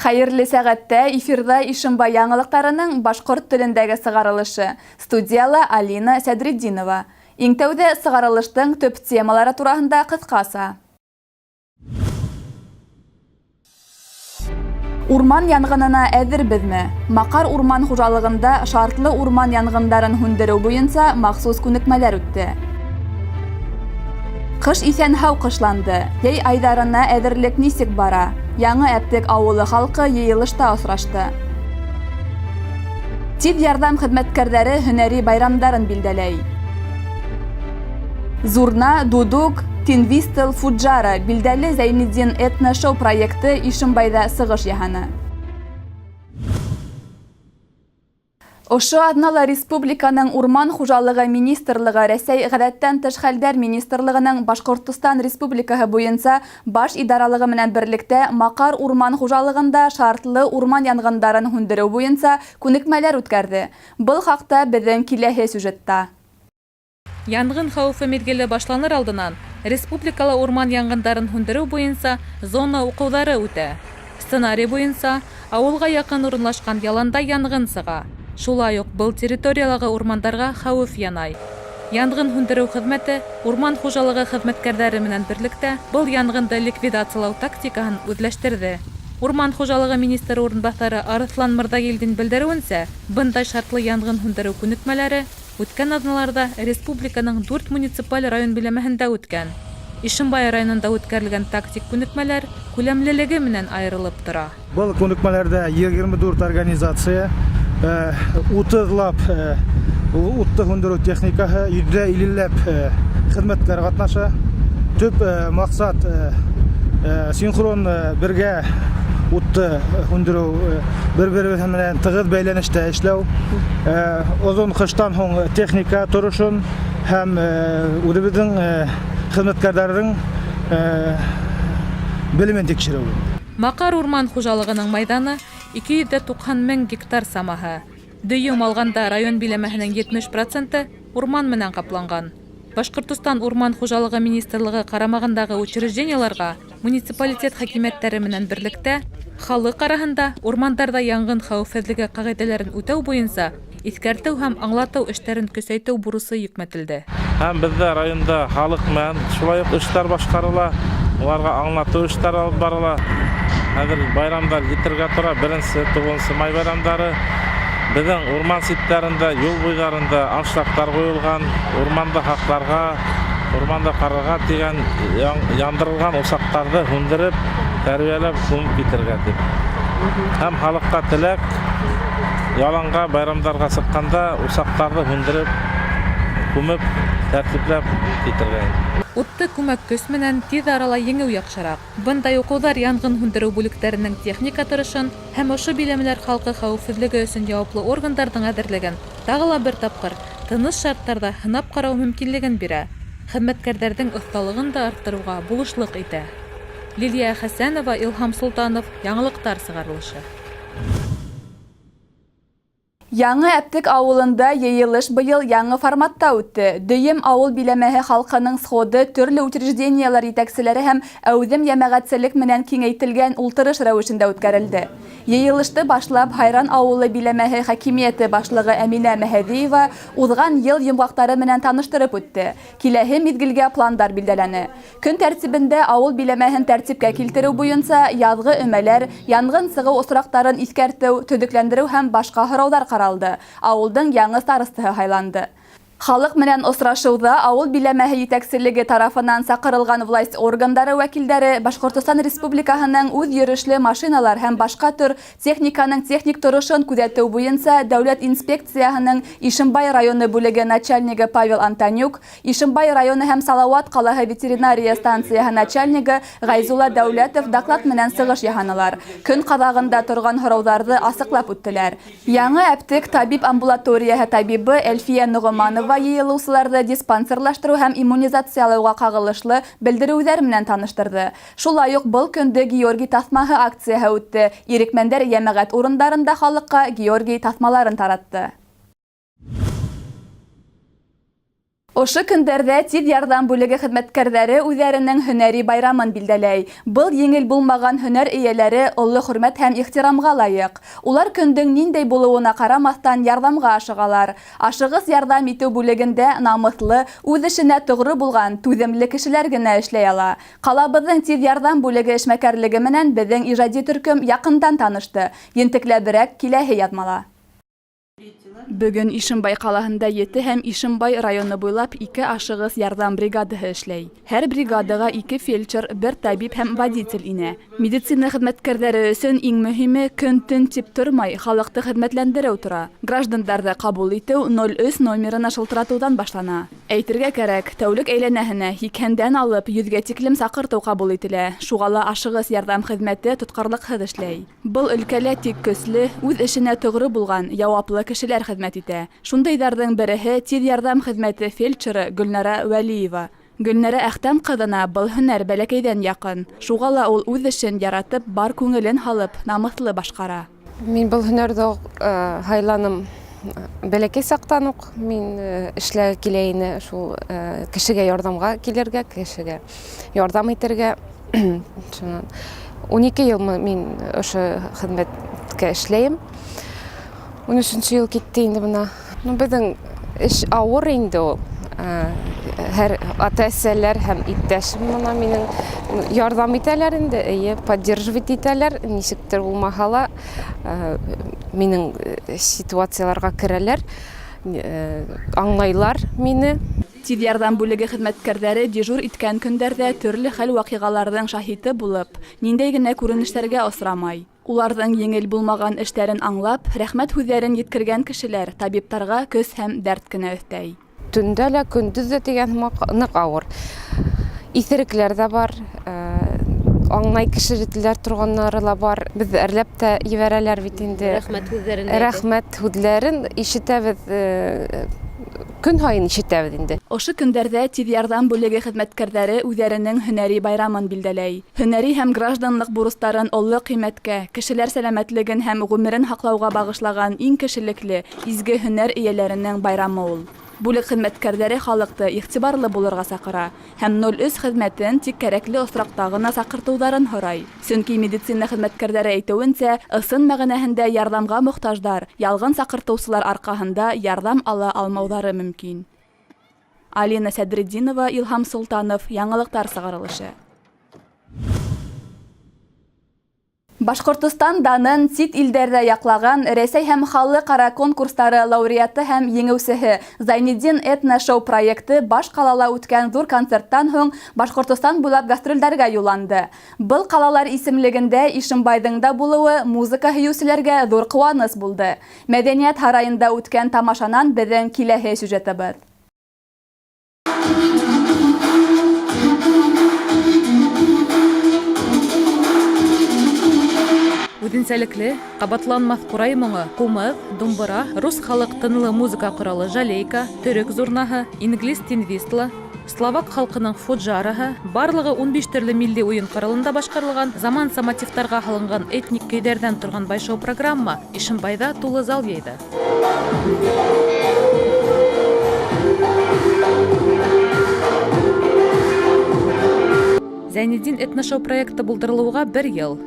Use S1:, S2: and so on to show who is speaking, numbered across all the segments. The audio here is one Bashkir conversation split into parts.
S1: Хәйерле сәғәттә, эфирҙа Ишембай яңылыҡтарының башҡорт телендәге сығарылышы. Студияла Алина Сәдретдинова. Иң тәүҙә сығарылыштың төп темалары тураһында ҡыҫҡаса. Урман янғынына әҙербеҙме? Маҡар урман хужалығында шартлы урман янғындарын һүндереү буйынса махсус күнекмәләр үтте. Ҡыш иҫән-һау ҡышланды. Йәй айҙарына әҙерлек нисек бара? Яңы Әптек ауылы халҡы йыйылышта осрашты. Тиҙ ярҙам хеҙмәткәрҙәре һөнәри байрамдарын билдәләй. Зурна, дудук, тинвистел, фуджара билдәле Зәйнетдин этно-шоу проекты Ишембайҙа сығыш яһаны. Ошо аҙнала республиканың Урман хужалығы министрлығы Рәсәй Ғәҙәттән тыш хәлдәр министрлығының Башҡортостан Республикаһы буйынса баш идаралығы менән берлектә Маҡар урман хужалығында шартлы урман янғындарын һүндереү буйынса күнекмәләр үткәрҙе. Был хаҡта беҙҙең киләһе сюжетта.
S2: Янғын хәүефе миҙгеле башланыр алдынан республикала урман янғындарын һүндереү буйынса зона уҡыуҙары үтә. Сценарий буйынса ауылға яҡын урынлашҡан яланда янғын сыға. Шулай уҡ был территориялағы урмандарға хәүеф янай. Янғын һүндереү хеҙмәте урман хужалығы хеҙмәткәрҙәре менән берлектә был янғынды ликвидациялау тактикаһын үҙләштерҙе. Урман хужалығы министры урынбаҫары Арыҫлан Мырҙагилдин белдереүенсә, бындай шартлы янғын һүндереү күнекмәләре үткән аҙналарҙа республиканың дүрт муниципаль район биләмәһендә үткән. Ишембай районында үткәрелгән тактик күнекмәләр күләмлелеге менән айырылып тора.
S3: Был күнекмәләрҙә 24 организация, 30-лап утты һүндереү техникаһы, 150-ләп хеҙмәткәр ҡатнаша. Төп маҡсат синхрон бергә утты һүндереү, бер-беребеҙ менән тығыҙ бәйләнештә эшләү, оҙон ҡыштан һуң техника торошон һәм үҙебеҙҙең хеҙмәткәрҙәрҙең белемен тикшереү.
S2: Маҡар урман хужалығының майҙаны 290 мең гектар самаһы. Дөйөм алғанда район биләмәһенең 70 проценты урман менән ҡапланған. Башҡортостан Урман хужалығы министрлығы ҡарамағындағы учреждениеларға муниципалитет хакимиәттәре менән берлектә халыҡ араһында урмандарҙа янғын хәүефһеҙлеге ҡағиҙәләрен үтәү буйынса иҫкәртеү һәм аңлатыу эштәрен көсәйтеү бурысы йөкмәтелде.
S4: Һәм беҙҙә районда халыҡ менән шулай уҡ эштәр башҡарыла, уларға аңлатыу эштәре алып барыла. Хәҙер байрамдар етергә тора, беренсе, туғыҙынсы май байрамдары. Беҙҙең урман ситтәрендә, юл буйҙарында аншлагтар ҡуйылған, урманды һаҡларға, урманды ҡарарға тигән яндырылған усаҡтарҙы һүндереп, тәрбиәләп күмеп китергә тип. Һәм халыҡҡа теләк, яланға байрамдарға сыҡҡанда усаҡтарҙы һүндереп, күмеп, тәртипләп китергә.
S2: Утты күмәк көс менән тиҙ арала еңеү яҡшыраҡ. Бындай уҡыуҙар янғын һүндереү бүлектәренең техника торошон һәм ошо биләмәләр халҡы хәүефһеҙлеге өсөн яуаплы органдарҙың әҙерлеген тағы ла бер тапҡыр тыныс шарттарҙа һынап ҡарау мөмкинлеген бирә. Хеҙмәткәрҙәрҙең оҫталығын да арттырыуға булышлыҡ итә. Лилиә Хәсәнова, Илһам Солтанов, Яңылыҡтар сығарылышы.
S1: Яңы Әптек ауылында йыйылыш быйыл яңы форматта үтте. Дөйөм ауыл биләмәһе халҡының сходы төрлө учреждениелар етәкселәре һәм әүҙем йәмәғәтселек менән киңәйтелгән ултырыш рәүешендә үткәрелде. Йыйылышты башлап Һайран ауылы биләмәһе хакимиәте башлығы Әминә Мәһәҙиева уҙған йыл йомғаҡтары менән таныштырып үтте. Киләһе миҙгелгә пландар билдәләне. Көн тәртибендә ауыл биләмәһен тәртипкә килтереү буйынса яҙғы өмәләр, янғын сығыу осраҡтарын иҫкәртеү, төҙөкләндереү һәм башҡа һорауҙар ҡаралды. Ауылдың яңы старостаһы һайланды. Халыҡ менән осрашыуҙа ауыл биләмәһе етәкселеге тарафынан саҡырылған власть органдары вәкилдәре Башҡортостан Республикаһының үҙ йөрөшлө машиналар һәм башҡа төр техниканың техник торошон күҙәтеү буйынса дәүләт инспекцияһының Ишембай районы бүлеге начальнигы Павел Антонюк, Ишембай районы һәм Салауат ҡалаһы ветеринария станцияһы начальнигы Ғәйзулла Дәүләтов доклад менән сығыш яһанылар. Көн ҡаҙағында торған һорауҙарҙы асыҡлап үттеләр. Яңы Әптек табип амбулаторияһы табибы Әлфиә Ноғоманова йыйылыусыларҙы диспансерлаштырыу һәм иммунизациялауға ҡағылышлы белдереүҙәр менән таныштырҙы. Шулай уҡ был көндө Георгий таҫмаһы акцияһы үтте. Ирекмәндәр йәмәғәт урындарында халыҡҡа Георгий таҫмаларын таратты. Ошо көндәрҙә тиҙ ярҙам бүлеге хеҙмәткәрҙәре үҙҙәренең һөнәри байрамын билдәләй. Был еңел булмаған һөнәр эйәләре оло хөрмәт һәм ихтирамға лайыҡ. Улар көндөң ниндәй булыуына ҡарамаҫтан ярҙамға ашығалар. Ашығыс ярҙам итеү бүлегендә намыҫлы, үҙ эшенә тоғро булған, түҙемле кешеләр генә эшләй ала. Ҡалабыҙҙың тиҙ ярҙам бүлеге эшмәкәрлеге менән беҙҙең ижади төркөм яҡындан танышты. Ентекләберәк киләһе яҙмала. Бөгөн Ишембай ҡалаһында 7 һәм Ишембай районы буйлап 2 ашығыс ярҙам бригадаһы эшләй. Һәр бригадаға 2 фельдшер, 1 табип һәм водитель инә. Медицина хеҙмәткәрҙәре өсөн иң мөһиме көн-төн тип тормай, халыҡты хеҙмәтләндереү тора. Граждандарҙы ҡабул итеү 03 номерына шылтыратыуҙан башлана. Әйтергә кәрәк, тәүлек әйләнәһенә 80-дән алып 100-гә тиклем саҡыртыу ҡабул ителә. Шуға ла ашығыс ярҙам хеҙмәте тотҡарлыҡһыҙ эшләй. Был өлкәлә тик көслө, үҙ эшенә тоғро булған, яуаплы кешеләр хеҙмәт итә. Шундайҙарҙың береһе тиҙ ярҙам хеҙмәте фельдшеры Гөлнара Вәлиева. Гөлнара Әхтәм ҡыҙына был һөнәр бәләкәйҙән яҡын. Шуға ла ул үҙ эшен яратып, бар күңелен һалып, намыҫлы башҡара.
S5: Мин был һөнәрҙе һайланым бәләкәй саҡтан уҡ. Мин эшләге килә ине шул кешегә ярҙамға килергә, кешегә ярҙам итергә. Шунан 12 йыл мин ошо хеҙмәткә эшләйем. 13-нче йыл китте инде бына. Ну, беҙҙең эш ауыр инде ул. Һәр ата-әсәләр һәм иптәшем бына минең ярҙам итәләр инде, эйе, поддерживать итәләр, нисектер булмаһа ла, минең ситуацияларға керәләр, аңлайлар мине.
S1: Тиҙ ярҙам бүлеге хеҙмәткәрҙәре дежур иткән көндәрҙә төрлө хәл-ваҡиғаларҙың шаһиты булып, ниндәй генә күренештәргә осрамай. Уларҙың еңел булмаған эштәрен аңлап, рәхмәт һүҙҙәрен еткергән кешеләр табиптарға көс һәм дәрт кенә өҫтәй.
S5: Төндә лә, көндөҙ ҙә тигән һымаҡ ныҡ ауыр. Иҫерекләр ҙә бар, аңлай кешеләр торғаннары ла бар. Беҙҙе әрләп тә ебәрәләр бит инде.
S6: Рәхмәт һүҙҙәрен әйтеп.
S5: Рәхмәт һүҙҙәрен ишетәбеҙ, көн һайын ишетәбеҙ инде.
S1: Ошо көндәрҙә тиҙ ярҙам бүлеге хеҙмәткәрҙәре үҙҙәренең һөнәри байрамын билдәләй. Һөнәри һәм гражданлыҡ бурыстарын оло ҡиммәткә, кешеләр сәләмәтлеген һәм ғүмерен һаҡлауға бағышлаған иң кешелекле, изге һөнәр эйәләренең байрамы ул. Бүлек хеҙмәткәрҙәре халыҡты иғтибарлы булырға саҡыра һәм 03 хеҙмәтен тик кәрәкле осраҡта ғына саҡыртыуҙарын һорай. Сөнки медицина хеҙмәткәрҙәре әйтеүенсә, ысын мәғәнәһендә ярҙамға мохтаждар ялған саҡыртыусылар арҡаһында ярҙам ала алмауҙары мөмкин. Алина Сәдретдинова, Илһам Солтанов, Яңылыҡтар сығарылышы. Башҡортостан данын сит илдәрҙә яҡлаған Рәсәй һәм халыҡ-ара конкурстары лауреаты һәм еңеүсеһе Зайнетдин этно-шоу проекты баш ҡалала үткән ҙур концерттан һуң Башҡортостан буйлап гастролдәргә юлланды. Был ҡалалар исемлегендә Ишембайҙың да булыуы музыка һөйөүселәргә ҙур ҡыуаныс булды. Мәҙәниәт һарайында үткән тамашанан беҙҙең киләһе сюжетыбыҙ.
S2: Үҙенсәлекле, ҡабатланмаҫ ҡурай моңо, ҡумыҙ, думбыра, рус халыҡ тынлы музыка ҡоралы жалейка, төрөк зурнаһы, инглиз тинвистлы, словак халҡының фуджараһы, барлығы 15 төрлө милли уйын ҡоралында башҡарылған заманса мотивтарға һалынған этник көйҙәрҙән торған бай шоу программа Ишембайҙа тулы зал йыйҙы. Зәйнетдин этношоу проекты булдырылыуға бер йыл.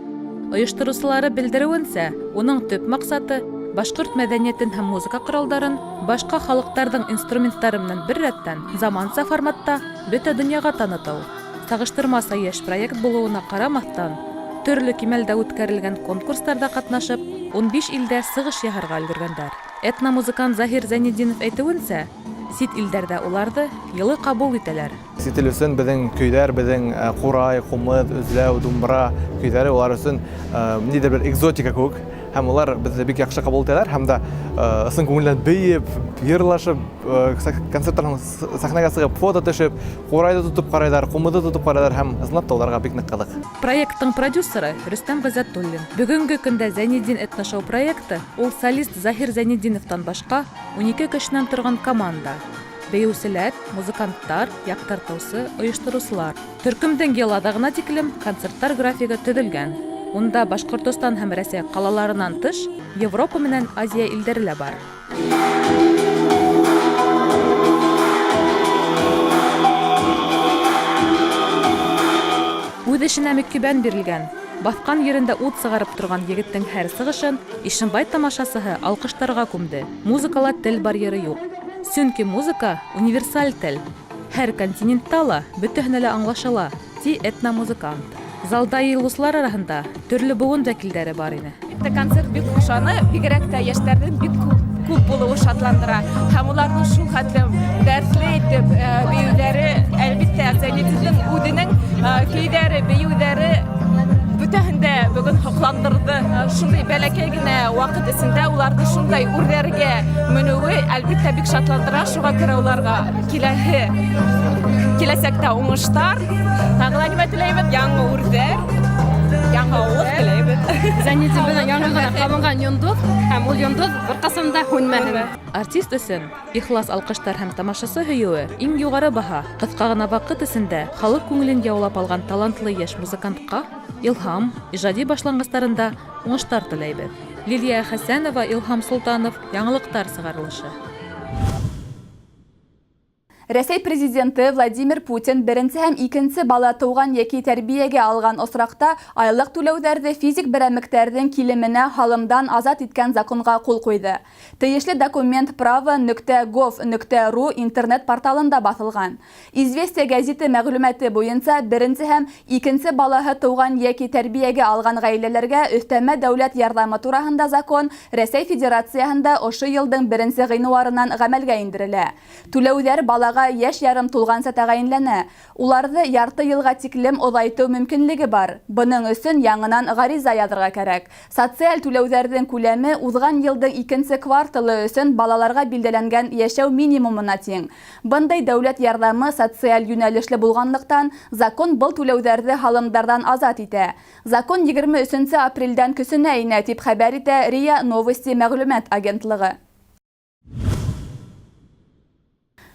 S2: Ойоштороусылары белдереүенсә, уның төп маҡсаты башҡорт мәҙәниәтен һәм музыка ҡоралдарын башҡа халыҡтарҙың инструменттары менән бер рәттән заманса форматта бөтә донъяға танытыу. Сағыштырмаса йәш проект булыуына ҡарамаҫтан, төрлө кимәлдә үткәрелгән конкурстарҙа ҡатнашып, 15 илдә сығыш яһарға өлгөргәндәр. Этномузыкант Заһир Зәйнетдинов әйтеүенсә, сит илдәрҙә уларҙы йылы ҡабул итәләр.
S7: Сит ил өсөн беҙҙең көйҙәр, беҙҙең ҡурай, ҡумыҙ, өҙләү, думбыра көйҙәре улар өсөн ниндәйҙер бер экзотика кеүек. Һәм улар беҙҙе бик яҡшы ҡабул итәләр һәм дә ысын күңелдән бейеп, йырлашып, концерттан һуң сәхнәгә сығып, фото төшөп, ҡурайҙы тотоп ҡарайҙар, ҡумыҙҙы тотоп ҡарайҙар һәм ысынлап та уларға бик ныҡ ҡыҙыҡ.
S2: Проекттың продюсеры Рөстәм Ғиззәтуллин. Бөгөнгө көндә Зәйнетдин этношоу проекты ул солист Заһир Зәйнетдиновтан башҡа 12 кешенән торған команда. Бейеүселәр, музыканттар, яҡтыртыусы, ойоштороусылар. Төркөмдөң йыл аҙағына тиклем концерттар графигы төҙөлгән. Унда Башҡортостан һәм Рәсәй ҡалаларынан тыш Европа менән Азия илдәре лә бар. Үҙ эшенә мөкиббән бирелгән, баҫҡан ерендә ут сығарып торған егеттең һәр сығышын Ишембай тамашасыһы алҡыштарға күмде. Музыкала тел барьеры юҡ. Сөнки музыка, универсаль тел. Һәр континентта ла бөтәһенә лә аңлашыла, ти этномузыкант. Залда йыйылыусылар араһында төрлө быуын вәкилдәре бар ине.
S6: Әлбиттә, концерт бик ошаны, бигрәк тә яшьләрнең бик күп булуы шатландыра. Һәм уларның шул хәтлем дәртле итеп э, биюләре, әлбиттә, Зәйнетдиннең үзенең э, көйҙәре, бейеүҙәре бөтәһен дә бөгөн һоҡландырҙы. Э, шундай бәләкәй генә ваҡыт эсендә уларҙы шундай үрҙәргә менеүе, әлбиттә, бик шатландыра. Шуға күрә уларға киләһе киләсәктә уңыштар. Тағы ла нимә теләйбеҙ? Яңы үрҙәр, яңы уңыш теләйбеҙ.
S8: Зәйнетдин бөгөн яңы ғына ҡабынған йондоҙ, һәм ул йондоҙ бер ҡасан да һүнмәһен.
S2: Артист өсөн ихлас алҡыштар һәм тамашасы һөйөүе иң юғары баһа. Ҡыҫҡа ғына ваҡыт эсендә халыҡ күңелен яулап алған талантлы йәш музыкантҡа илһам, ижади башланғыстарында уңыштар теләйбеҙ. Лилиә Хәсәнова, Илһам Солтанов, Яңылыҡтар сығарылышы.
S1: Рәсәй президенты Владимир Путин беренсе һәм икенсе бала тыуған йәки тәрбиәгә алған осраҡта айлыҡ түләүҙәрҙе физик берәмектәрҙең килеменә һалымдан азат иткән законға ҡул ҡуйҙы. Тейешле документ право нөктә гов нөктә ру интернет порталында баҫылған. Известия гәзите мәғлүмәте буйынса беренсе һәм икенсе балаһы тыуған йәки тәрбиәгә алған ғаиләләргә өҫтәмә дәүләт ярҙамы тураһында закон Рәсәй Федерацияһында ошо йылдың беренсе ғинуарынан ғәмәлгә индерелә. Түләүҙәр балаға йәш ярым тулғанса тәғәйенләнә. Уларҙы ярты йылға тиклем оҙайтыу мөмкинлеге бар. Бының өсөн яңынан ғариза яҙырға кәрәк. Социаль түләүҙәрҙең күләме уҙған йылдың икенсе кварталы өсөн балаларға билдәләнгән йәшәү минимумына тиң. Бындай дәүләт ярҙамы социаль йүнәлешле булғанлыҡтан, закон был түләүҙәрҙе һалымдарҙан азат итә. Закон 23 апрелдән көсөнә инә, тип хәбәр итә РИА Новости мәғлүмәт агентлығы.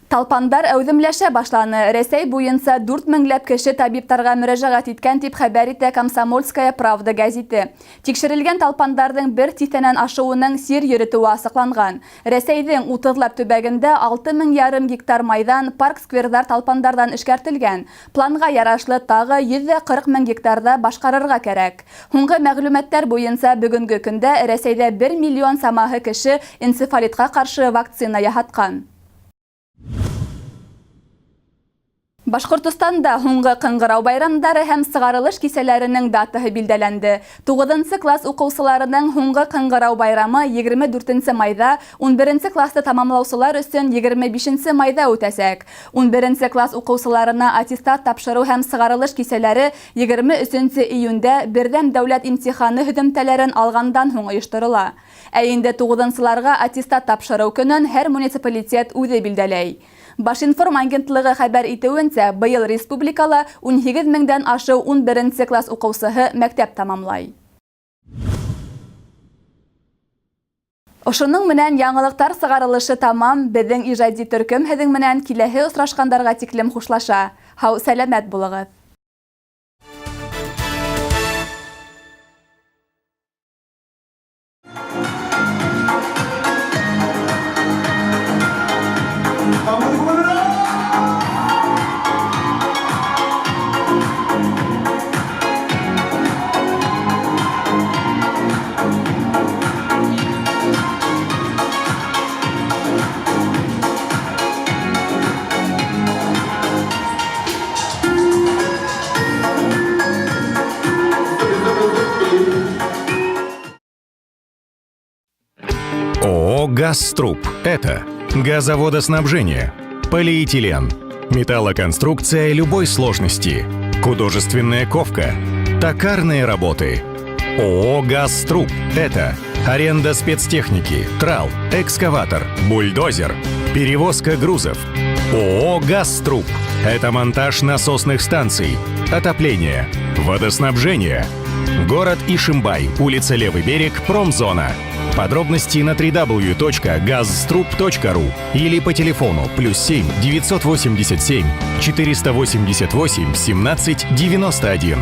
S1: Талпандар әүҙемләшә башланы. Рәсәй буйынса 4 меңләп кеше табиптарға мөрәжәғәт иткән, тип хәбәр итә Комсомольская правда гәзите. Тикшерелгән талпандарҙың бер тиҫтәнән ашыуының сир йөрөтөүе асыҡланған. Рәсәйҙең 30лап төбәгендә 6 мең ярым гектар майҙан, парк-скверҙар талпандарҙан эшкәртелгән. Планға ярашлы тағы 140 мең гектарҙа башҡарырға кәрәк. Һуңғы мәғлүмәттәр буйынса бөгөнгө көндә Рәсәйҙә 1 миллион самаһы кеше энцефалитҡа ҡаршы вакцина яһатҡан. Башҡортостанда һуңғы ҡыңғырау байрамдары һәм сығарылыш кисәләренең датаһы билдәләнде. 9 класс уҡыусыларының һуңғы ҡыңғырау байрамы 24 майҙа, 11 класты тамамлаусылар өсөн 25 майҙа үтәсәк. 11 класс уҡыусыларына аттестат тапшырыу һәм сығарылыш кисәләре 23 июндә берҙәм дәүләт имтиханы һөҙөмтәләрен алғандан һуң ойошторола. Ә инде 9-сыларға аттестат тапшырыу көнөн һәр муниципалитет үҙе билдәләй. Башинформ агентлығы хәбәр итеүенсә, быйыл республикала 18 меңдән ашыу 11 класс уҡыусыһы мәктәп тамамлай. Ошоноң менән яңылыҡтар сығарылышы тамам. Беҙҙең ижади төркөм һеҙҙең менән киләһе осрашҡандарға тиклем хушлаша. Һау сәләмәт булығыҙ.
S9: ООО «Газтруб» – это газоводоснабжение, полиэтилен, металлоконструкция любой сложности, художественная ковка, токарные работы. ООО «Газтруб» – это аренда спецтехники, трал, экскаватор, бульдозер, перевозка грузов. ООО «Газтруб» – это монтаж насосных станций, отопление, водоснабжение. Город Ишимбай, улица Левый берег, промзона. Подробности на www.gazstrub.ru или по телефону +7 987 488 17 91.